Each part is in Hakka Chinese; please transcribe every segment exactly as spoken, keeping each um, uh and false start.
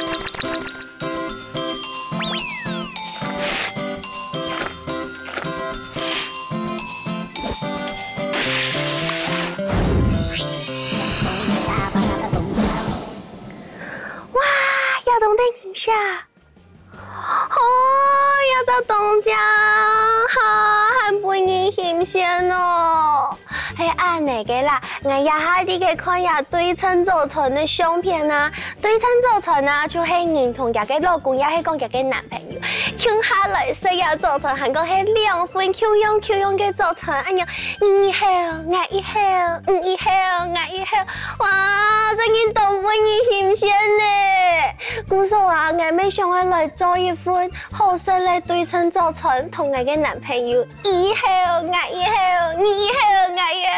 哇，這當得人惜！哦，這隻當靚，哈，還分人欣羨哦！係恁呢个啦，𠊎這下在該看這對稱祖傳个相片啊，對稱祖傳啊，就係人同厥个老公，也係講厥个男朋友，共下來食這祖傳，還過係兩份共樣共樣个祖傳，恁樣，你一口，𠊎一口，你一口，𠊎一口，哇，真經當分人欣羨呢！故所啊，𠊎乜想愛來做一份好食个對稱祖傳，同𠊎个男朋友 你一口，𠊎一口，你一口，𠊎一口。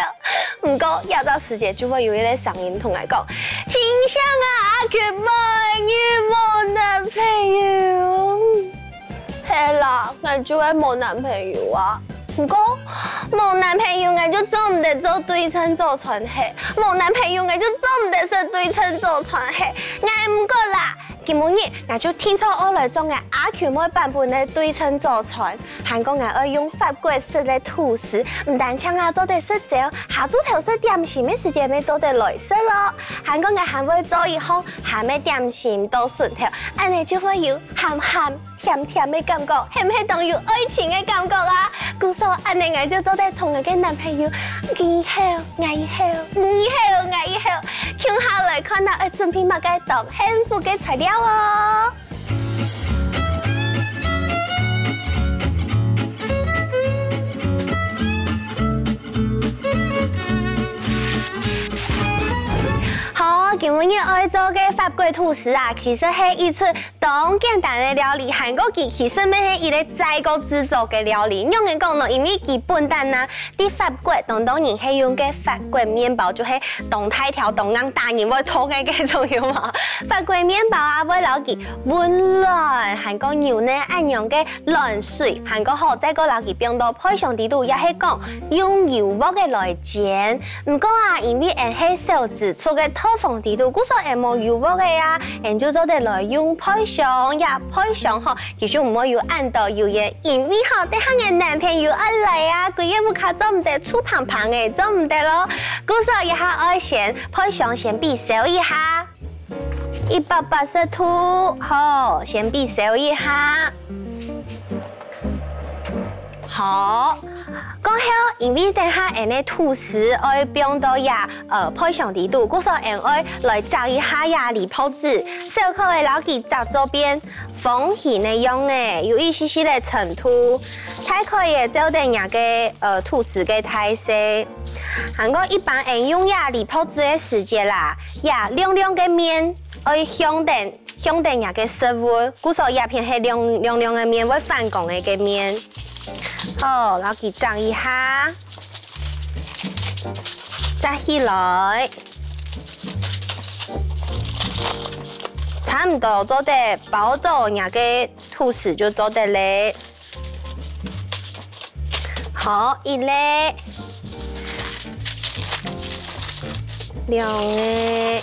毋過，這隻時節就會有一個聲音同𠊎講：「清醒啊，阿群妹，你無男朋友？」係啦，𠊎就係無男朋友啊。毋過，無男朋友，𠊎就做毋得做對稱祖傳係，無男朋友，𠊎就做毋得食對稱祖傳係。𠊎毋過啦， 今晡日，𠊎就定著愛來做𠊎阿群妹版本个對稱祖傳，還過𠊎愛用法國式个吐司，毋單淨啊做得食朝，下晝頭食點心个時節乜做得來食咯。還過𠊎還會做一項鹹个點心到脣頭，恁呢就會有鹹鹹甜甜个感覺，係毋係當有愛情个感覺啊？故所恁呢𠊎就做得同𠊎个男朋友，你一口，𠊎一口，你一口，𠊎一口， 共下來看下愛準備麼个當幸福个材料哦。好，今晡日愛做个法國吐司啊，其實係一出 當簡單个料理，還過佢其實乜係一個再過製作个料理。仰般講呢？因為佢本旦啊，在法國當多人係用个法國麵包，就係當大條、當硬，打人會痛个該種，有無？法國麵包啊，會摎佢溫卵，還過牛奶恁樣个卵水，還過好，再過摎佢放到焙箱底肚，也係講用油鑊个來煎。 毋過啊，因為𠊎係小資族个套房底肚，故所𠊎無油鑊个啊，𠊎就做得來用焙箱，這焙箱吼，佢就毋會有恁多油煙，因為吼，等下𠊎男朋友愛來啊，歸個屋下做毋得臭芳芳个，做毋得咯。故所這下愛先焙箱先比燒一下，一百八十度，好，先比燒一下。好， 過後，因為等下𠊎个吐司愛放到這，呃，焙箱底肚，故所𠊎愛來摘一下這梨泡子，小可仔摎佢摘做變方形个樣仔，有一息息个程度，大可仔照等若个，呃，吐司个大細。還過一般𠊎用這梨泡子个時節啦，這亮亮个面愛向等 向等若个食物，故所這片係亮亮亮个面，會反光个个面。好，摎佢摘一下，摘起來，差毋多做得包到若个吐司就做得咧。好，一粒，兩粒。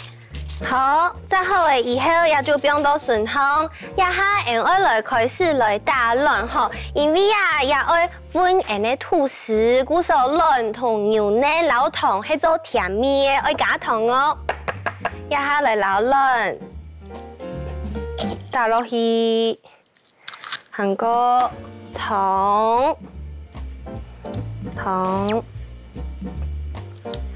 好，摘好仔以後，這就放到脣項。這下𠊎愛來開始來打卵吼，因為啊，這愛搵𠊎个吐司，故所卵同牛奶摎糖係做甜味个，愛加糖哦。這下來摎卵打落去。 還過糖，糖，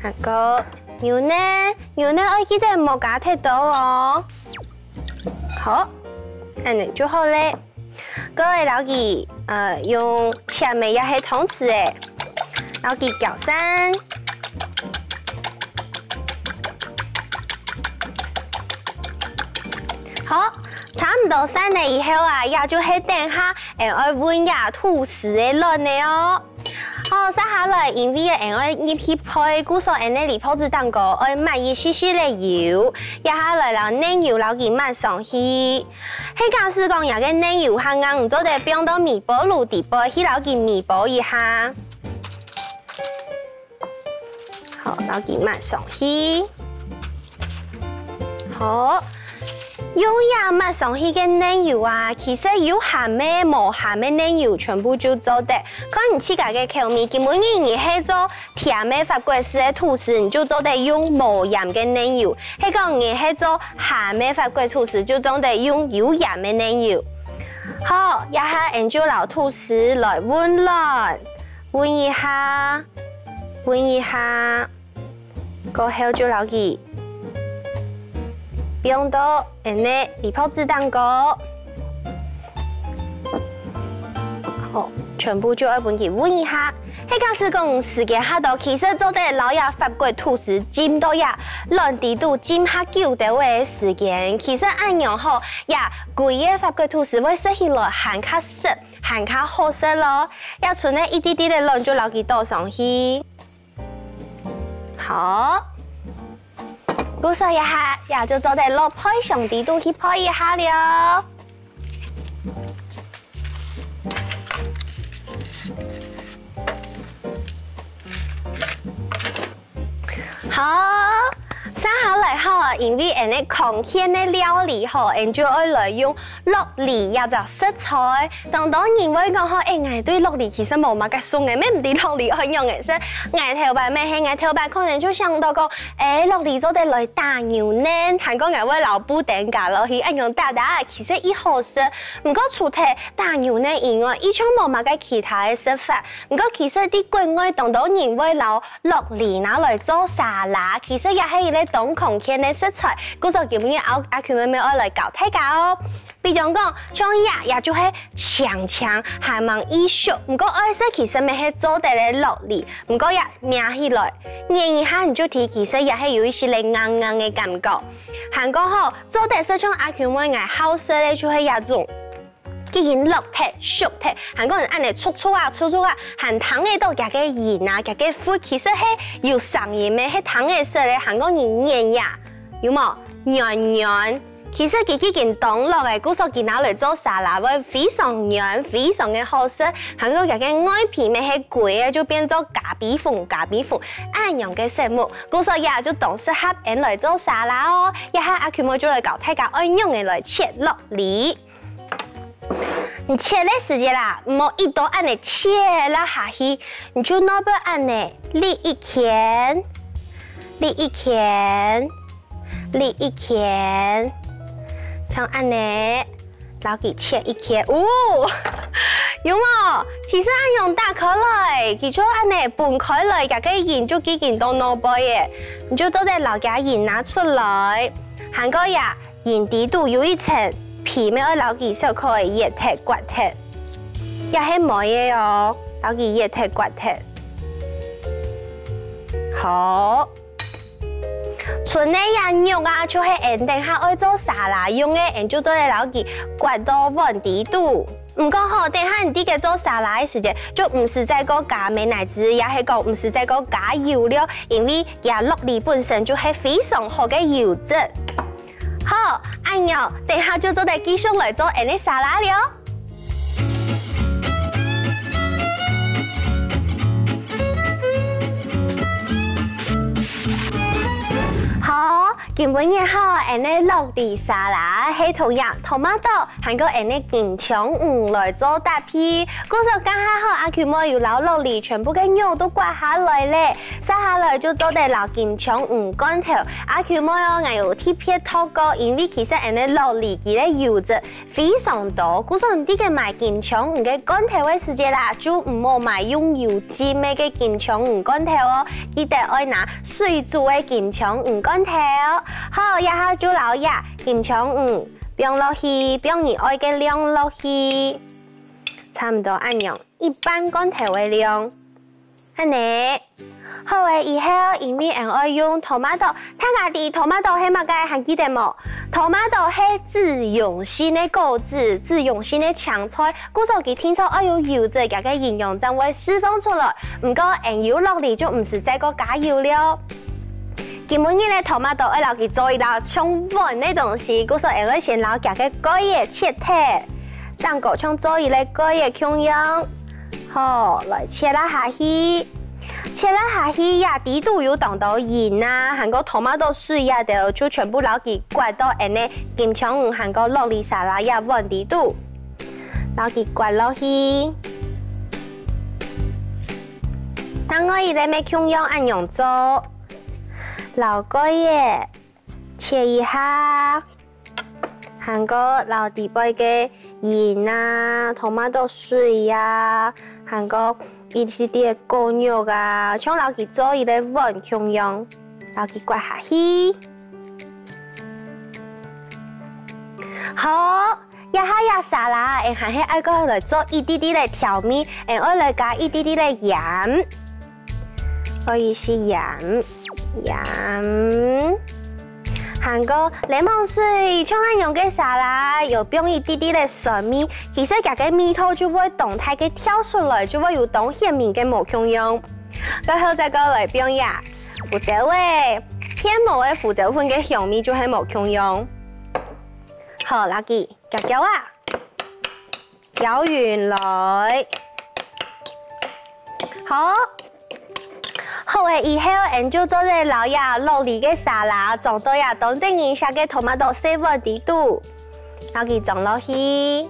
還過牛奶，牛奶愛記得莫加忒多哦。好，恁仔就好咧。過仔摎佢，呃，用淺个也係湯匙仔，摎佢攪散。好， 差毋多散了以後啊，這就係等下𠊎愛搵這吐司个卵了哦。好，接下來因為𠊎愛入去焙，故所𠊎个梨泡子頂高愛抹一息息个油，這下來摎奶油摎佢抹上去。係假使講這个奶油還硬，做得放到微波爐底背去摎佢微波一下。 好，摎佢抹上去。好，用這抹上去个奶油啊，其實有鹹个、無鹹个奶油全部就做得，看你自家个口味。今晡日你係做甜个法國式个吐司，你就做得用無鹽个奶油；係講你係做鹹个法國吐司，就做得用有鹽个奶油。好，這下𠊎就摎吐司來混亂，混一下，混一下。 過後就摎佢放到𠊎等个微波紙頂高。好，全部就愛分佢混一下。係假使講時間較多，其實做得摎這法國吐司浸到這卵裡肚浸較久兜个時間。其實恁樣吼，這歸个法國吐司會食起來還較實，還較好食咯。這賰个一滴滴个卵就摎佢倒上去。 好，故所這下也就做得落配上底肚去配一下了。好，續下來吼，因為𠊎等个康健个料理吼，𠊎等就愛來用 洛梨這隻食材，當多人會講吼，欸，𠊎對洛梨其實無麼个熟欸，乜毋知洛梨愛仰仔食。𠊎頭擺乜係，𠊎頭擺可能就想到講，欸，洛梨做得來打牛奶，還過𠊎會摎布丁加落去，恁樣打打，其實已好食。毋過除忒打牛奶以外，已經無麼个其他个食法。毋過其實在國外當多人會摎 洛梨拿來做沙拉，其實也係一個當康健个食材。故所今晡日阿阿Q妹妹愛來教大家哦。比將講，像這，這就係青青還吂已熟，毋過愛食其實乜係做得个洛梨。毋過這捏起來，捏一下你就知其實也係有一息仔硬硬个感覺。還過吼，做得食像阿Q妹𠊎好食个就係這種 既經落忒、熟忒，還過恁仔促促啊、促促啊，還聽得到佢个音啊、佢个核，其實係有聲音个，係聽得出个，還過你捏呀，有無？軟軟。其實佢既經當落个，故所佢拿來做沙拉會非常軟，非常个好食。還過佢个外皮乜係歸个，就變做咖啡粉、咖啡粉恁樣个色目，故所也就當適合𠊎來做沙拉哦。這下阿Q妹就來教大家愛仰仔來切洛梨。 你切个時節啦，毋好一刀恁仔切啦下去，你就拿分恁仔，裂一圈，裂一圈，裂一圈，像恁仔，摎佢切一圈。哦，有無？其實恁樣打開來，佢就恁仔分開來，佢个仁就既經到腦背个，你就做得摎佢仁拿出來，還過呀， 仁裡肚有一層皮，乜愛摎佢小可仔挖忒、刮忒，也係無个哦，摎佢挖忒、刮忒。好，賰个這肉啊，就係𠊎等下愛做沙拉用个，𠊎等就做得摎佢刮到碗裡肚。毋過吼，等下你在該做沙拉个時節，就毋使再過加美乃滋，也係講毋使再過加油了，因為這洛梨本身就係非常好个油脂。 好，恁樣，等下就做得繼續來做𠊎等个沙拉了。好，今晡日吼，𠊎等个洛梨沙拉係同樣tomato還過𠊎等个金槍魚來做搭配。故所這下吼，阿Q妹有摎洛梨全部个肉都刮下來了。 續下來就做得摎金槍魚罐頭。阿Q妹哦，𠊎有特別擇過，因為其實𠊎等个洛梨佢个油脂非常多，故所你在該買金槍魚个罐頭个時節啦，就毋好買用油浸个金槍魚罐頭哦，記得愛拿水煮个金槍魚罐頭。好，這下就摎這金槍魚放落去，放你愛个量落去，差毋多恁樣，一半罐頭个量。 恁仔。好个，以後因為𠊎等愛用tomato，大家知tomato係麼个還記得無？Tomato係脂溶性个果子，脂溶性个青菜，故所佢定著愛有油脂，佢个營養正會釋放出來。毋過，𠊎等有洛梨就毋使再過加油了。今晡日个tomato愛摎佢做一道像碗个東西，故所𠊎等愛先摎佢个蓋仔切忒，正過像做一個蓋仔共樣。 好，來切啦下去。切落下去這底肚有當多仁啊，還過tomato水這兜，就全部摎佢㧡到恁仔金槍魚還過洛梨沙拉這碗底肚，摎佢㧡落去。另外一個乜共樣恁樣做，摎蓋仔切一下。 還過摎底背个仁啊、tomato水啊，還過一息息个果肉啊，像摎佢做一個碗共樣，摎佢㧡下去。好，這下這沙拉，𠊎還係愛過來做一滴滴个調味，𠊎愛來加一滴滴个鹽。 愛一息鹽，鹽。還過檸檬水，像恁樣个沙拉，有放一滴滴个酸味，其實佢个味道就會當大个跳出來，就會有當鮮明个無共樣。過後再過來放這胡椒粉，片毛个胡椒粉个香味就係無共樣。好，摎佢攪攪啊！ 攪勻來。好，好了以後，𠊎就做得摎這洛梨个沙拉裝到這當得人惜个tomato細碗底肚，摎佢裝落去，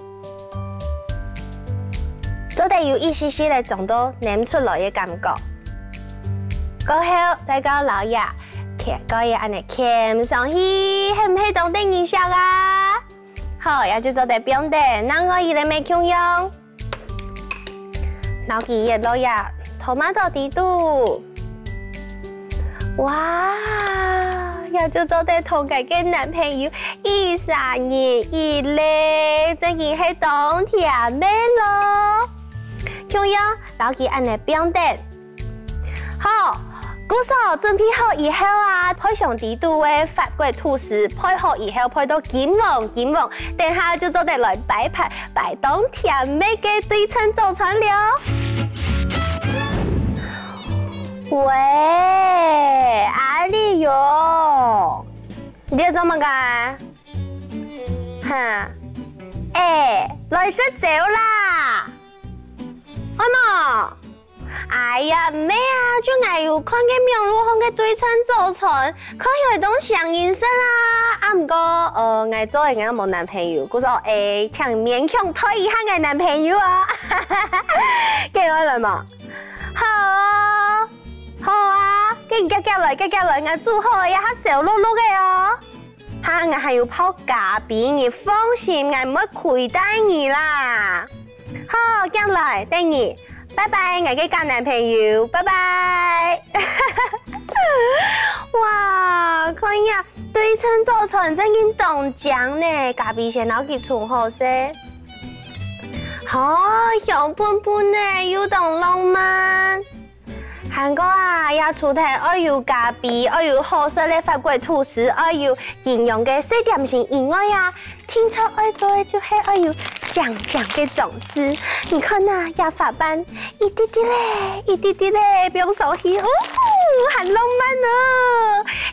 做得有一息息个裝到淰出來个感覺。過後再過摎這，摎佢恁仔掔上去，係毋係當得人惜啊？ 好，這就做得放等，另外一個乜共樣。摎佢掖落這tomato底肚。哇，這就做得同𠊎个男朋友一儕人一粒，真經係當甜味咯。共樣，摎佢恁仔放等。 好，故所準備好以後啊，配上底肚个法國吐司，配好以後配到金黃金黃，等下就做得來擺盤，擺當甜味个對稱早餐了。喂，阿里喲，你在做麼个啊？哈？欸，來食朝啦！阿嬤， 哎呀，毋係啊，就𠊎有看該網路項个對稱早餐，看起來當像人食啊。啊，毋過，呃，𠊎做个𠊎無男朋友，故所，欸，請勉強推一下𠊎男朋友啊。該愛來無？好啊，好啊，該你遽遽來，遽遽來，𠊎煮好个，也較燒熝熝个哦。 哈，𠊎還有泡咖啡，你放心，𠊎毋會虧待你啦。好，遽來，等你，拜拜，𠊎个假男朋友，拜拜。哇，看呀，對稱早餐真經當靚呢，咖啡先摎佢沖好勢。好，香噴噴呢，又當浪漫。 還過啊，這除忒愛有咖啡，愛有好食个法國吐司，愛有營養个細點心以外啊，定著愛做个就係愛有靚靚个裝飾。你看啊，這花瓣一滴滴仔，一滴滴仔放上去，哦，還浪漫呢！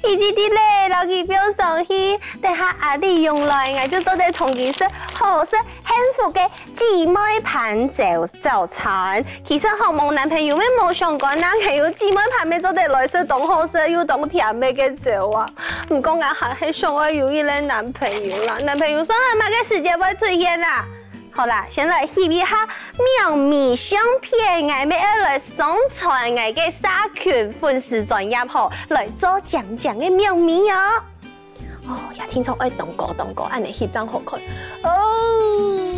一滴滴仔，摎佢放上去，等下阿里用來，𠊎就做得同佢食好食幸福个 姊妹盤早，早餐。其實吼，無男朋友乜無相干啊，還有姊妹盤乜做得來食當好食又當甜味个朝啊。毋過𠊎還係想愛有一個男朋友啦，男朋友算係麼个時節會出現啊？好啦，先來翕一下網美相片，𠊎乜愛來上傳𠊎个社群粉絲專頁吼，來做靚靚个網美哦。哦，這定著愛當高當高，恁仔翕正好看。哦。